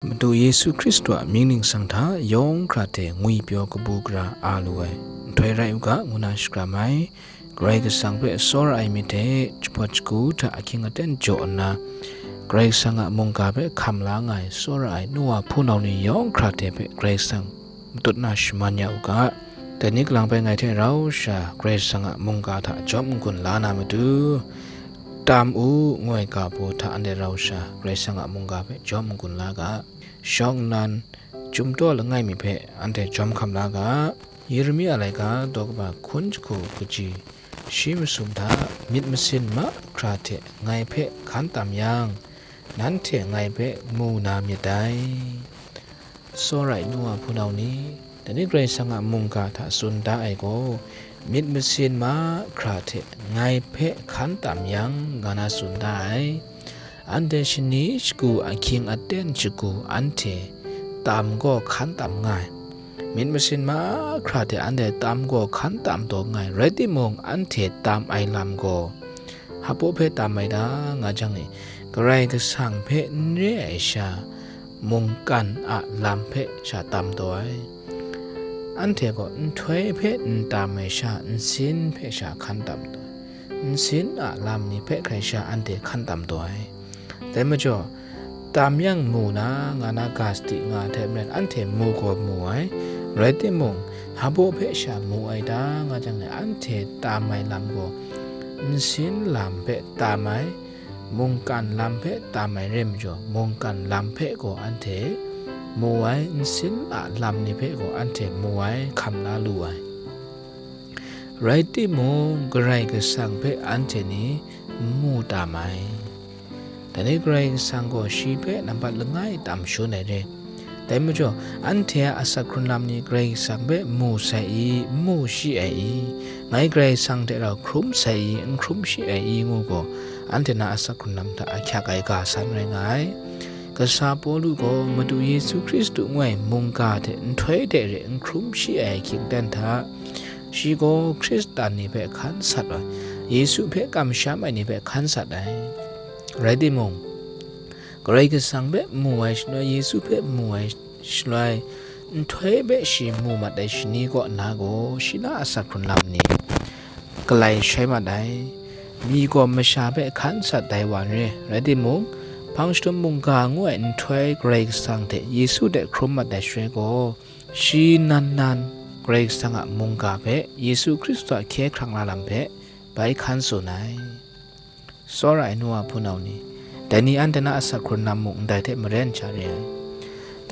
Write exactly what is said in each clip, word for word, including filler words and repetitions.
Madu Yesu Hkristu a mying ningsang hta yawng hkra hte ngwipyaw kabu gara a lu ai nhtoi rai u ga, ngu na shakram ai. Karai Kasang hpe tsawra ai myit hte jahpawt shagu hta ahkying aten jaw nna, Karai Kasang a mungga hpe hkam la nga ai tsawra ai nu wa hpunau ni yawng hkra hte hpe Karai Kasang matut na shaman ya u ga. Dai ni kalang bai ngai hte rau sha Karai Kasang a mungga hta jawm n-gun la na matu, tam u, ngu ai ga baw hta anhte rau sha Karai Kasang a mungga hpe jawm n-gun la ga. Shawng nnan, Chyum taw langai mi hpe anhte jawm hkam la ga. Yeremia laika daw kaba hkun jahku kaji shi masum hta, myit masin mahkra hte ngai hpe hkan tam yang, nanhte ngai hpe mu na myit dai. Tsawra ai nu wa hpunau ni, dai ni Karai Kasang a mungga hta tsun da ai gaw, myit masin mahkra hte ngai hpe hkan tam yang, nga na tsun da ai. Anhte shani shagu ahkying aten shagu anhte tam gaw hkan tam nga ai. Myit masin mahkra hte anhte tam gaw hkan tam taw nga ai, rai timung, anhte tam ai lam gaw, hpabaw hpe tam ai ta, nga jang e, Karai Kasang hpe n re ai sha, mungkan a lam hpe sha tam taw ai. Anhte gaw nhtoi hpe n tam ai sha, nsin hpe sha hkan tam taw ai. Nsin a lam ni hpe hkrai sha anhte hkan tam taw ai. Dai majaw, tam yang mu na, nga na ga sadi nga ai hte maren, anhte mu gaw mu ai. Rai timung, hpabaw hpe sha mu ai ta, nga jang e, anhte tam ai lam gaw, nsin lam hpe tam ai, mungkan lam hpe tam ai re majaw, mungkan lam hpe gaw anhte mu ai, nsin a lam ni hpe gaw anhte mu ai, hkam la lu ai. Rai timung, Karai Kasang hpe anhte ni n mu tam ai. Dai ni Karai Kasang gaw shi hpe nambat langai tam shun ai re. Dai majaw, anhte a asak hkrun lam ni Karai Kasang hpe mu sai i, n mu shi ai i, ngai Karai Kasang hte rau hkrum sai i, n hkrum shi ai i, ngu gaw, anhte na asak hkrun lam hta ahkyak ai ga san rai nga ai. Kasa Pawlu gaw Madu Yesu Hkristu ngu ai mungga hte nhtoi de re n hkrum shi ai ahkying aten hta, shi gaw Hkristan ni hpe hkan sat ai, Yesu hpe kamsham ai ni hpe hkan sat ai. Rai timung, Karai Kasang hpe mu ai shaloi, Yesu hpe mu ai shaloi, nhtoi hpe shi mu mat ai shani kaw nna gaw, shi na asak hkrun lam ni galai shoi mat ai. Mi gaw masha hpe hkan sat dai wa n re. Rai timung, hpang shadum mungga ngu ai nhtoi Karai Kasang hte Yesu hte hkrum mat ai shaloi gaw, shi nan nan Karai Kasang a mungga hpe, Yesu Hkristu a hkye hkrang la lam hpe bai hkan tsun ai. Tsawra ai nu wa hpunau ni, dai ni anhte na asak hkrun lam mung ndai hte maren sha re ai.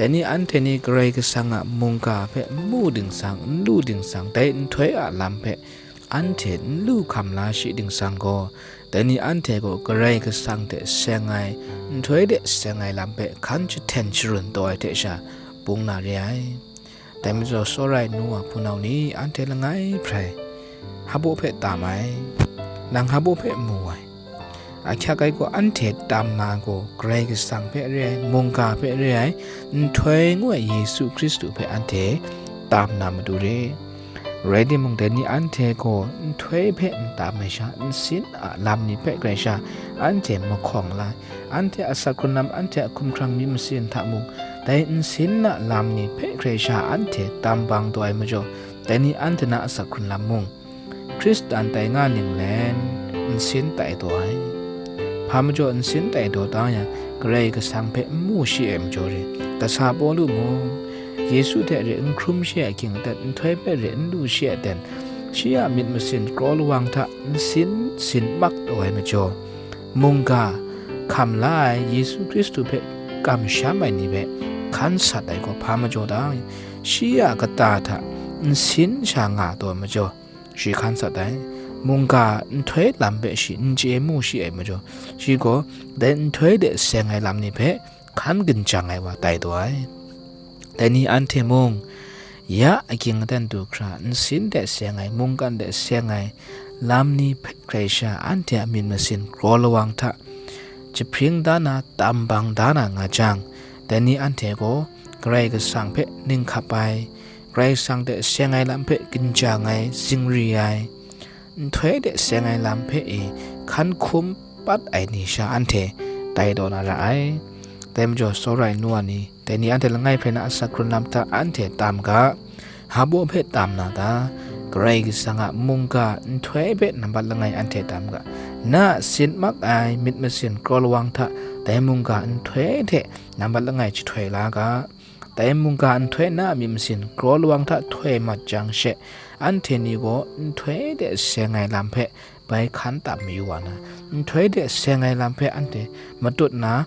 Dai ni anhte ni Karai Kasang a mungga hpe n mu dingsang, n lu dingsang, dai nhtoi a lam hpe anhte n lu hkam la shi dingsang gaw, dai ni anhte gaw Karai Kasang hte seng ai, nhtoi de seng ai lam hpe hkan jahten sharun taw ai hte sha bung na re ai. Dai majaw, tsawra ai nu wa hpunau ni, anhte langai hprai hpabaw hpe tam ai, nang hpabaw hpe mu ai. Ahkyak ai gaw, anhte tam na gaw, Karai Kasang hpe re ai, mungga hpe re ai, nhtoi ngu ai Yesu Hkristu hpe anhte tam na matu re. Rai timung, dai ni anhte gaw nhtoi hpe n tam ai sha, nsin a lam ni hpe hkrai sha, anhte mahkawng la ai. Anhte a asak hkrun lam, anhte a hkumhkrang myit masin hta mung, dai nsin a lam ni hpe hkrai sha anhte tam bang taw ai majaw, dai ni anhte na asak hkrun lam mung, Hkristan tai nga ninglen nsin tai taw ai. Hpa majaw nsin tai taw da yang, Karai Kasang hpe n mu shi ai majaw re. Kasa Pawlu mung, Yesu hte re n hkrum shi ai ahkying aten, nhtoi hpe re n lu shi ai aten, shi a myit masin kraw lawang hta nsin sin mak taw ai majaw, mungga hkam la ai Yesu Hkristu hpe kamsham ai ni hpe hkan sat ai gaw hpa majaw da, shi a kata hta nsin sha nga taw ai majaw, shi hkan sat ai. Mungga nhtoi lam hpe shi n chye mu shi ai majaw, shi gaw dai nhtoi de seng ai lam ni hpe hkan ginjang ai wa tai taw ai. Dai ni anhte mung, ya ahkying aten du hkra, nsin de seng ai, mungkan de seng ai lam ni hpe hkrai sha, anhte a myit masin kraw lawang hta jahpring da na, tam bang da na nga jang, dai ni anhte gaw Karai Kasang hpe ning hkap ai, Karai Kasang hte seng ai lam hpe ginjang ai, zingri ai, nhtoi de seng ai lam hpe e hkan hkum pat ai ni sha anhte tai taw na ra ai. Dai majaw, tsawra ai nu wa ni, Dai ni anhte langai hpe na asak hkrun lam hta anhte tam ga. Hpa baw hpe tam na ta? Karai Kasang a mungga nhtoi hpe nambat langai anhte tam ga. Na a sin mak ai myit masin kraw lawang hta dai mungga nhtoi hte nambat langai jahtoi la ga. Dai mungga nhtoi na a myit masin kraw lawang hta htoi mat jang she, anhte ni gaw nhtoi de seng ai lam hpe bai hkan tam mayu wa na, nhtoi de seng ai lam hpe anhte matut na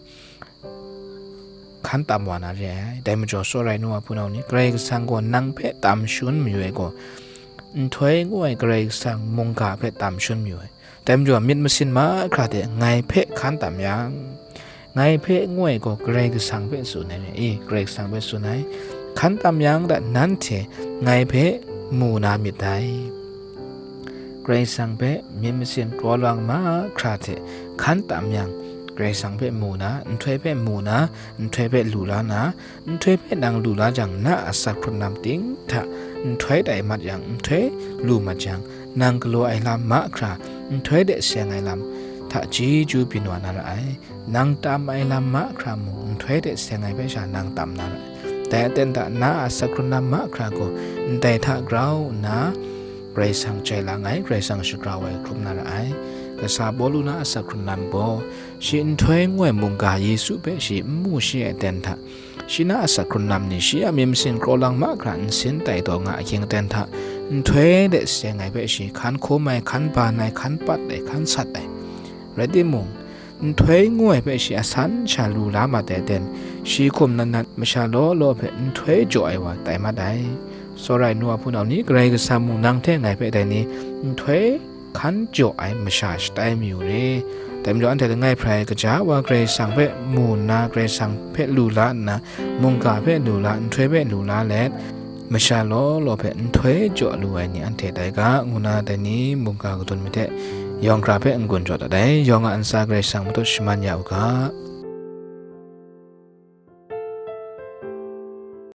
hkan tam wa na re ai. Dai majaw, tsawra ai nu wa hpunau ni, Karai Kasang gaw nang hpe tam shangun mayu ai gaw, nhtoi ngu ai Karai Kasang mungga hpe tam shangun mayu ai. Dai majaw, myit masin mahkra de ngai hpe hkan tam yang, ngai hpe ngu ai gaw Karai Kasang hpe tsun ai re. E, Karai Kasang hpe tsun ai. Hkan tam yang da nanhte ngai hpe mu na myit dai. Karai Kasang hpe myit masin kraw lawang mahkra hte hkan tam yang, Karai Kasang hpe mu na, nhtoi hpe mu na, nhtoi hpe lu la na, nhtoi hpe nang lu la jang, na a asak hkrun lam ting hta nhtoi tai mat yang, nhtoi lu mat jang, nang galaw ai lam mahkra, nhtoi de seng ai lam hta chyeju byin wa na ra ai. Nang tam ai lam mahkra mung, nhtoi de seng ai hpe sha nang tam na ra ai. Dai aten hta na a asak hkrun lam mahkra gaw ndai hta grau nna, Karai Kasang jai lang ai, Karai Kasang shagrau ai hkrum na ra ai. Kasa Pawlu na a asak hkrun lam gaw, shi nhtoi ngu ai mungga Yesu hpe shi n mu shi ai aten hta, shi na a asak hkrun lam ni shi a myit masin kraw lawang mahkra nsin tai taw nga ahkying aten hta, nhtoi de seng ai hpe shi hkan hkum ai, hkan ban ai, hkan pat ai, hkan sat ai. Rai timung, nhtoi ngu ai hpe shi asan sha lu la mat ai aten, shi hkum nat nat masha law law hpe nhtoi jaw ai wa tai mat ai. Tsawra ai nu wa hpunau ni, Karai Kasang mung nang hte ngai hpe dai ni nhtoi hkan jaw ai masha shatai mayu re. Dai majaw, anhte langai hprai ai kaja wa Karai Kasang hpe mu nna, Karai Kasang hpe lu la nna, mungga hpe lu la, nhtoi hpe lu la let, masha law law hpe nhtoi jaw lu ai ni anhte tai ga, ngu na dai ni mungga kadun mi hte yawng hkra hpe n-gun jaw dat ai. Yawng a ntsa Karai Kasang matut shaman ya u ga.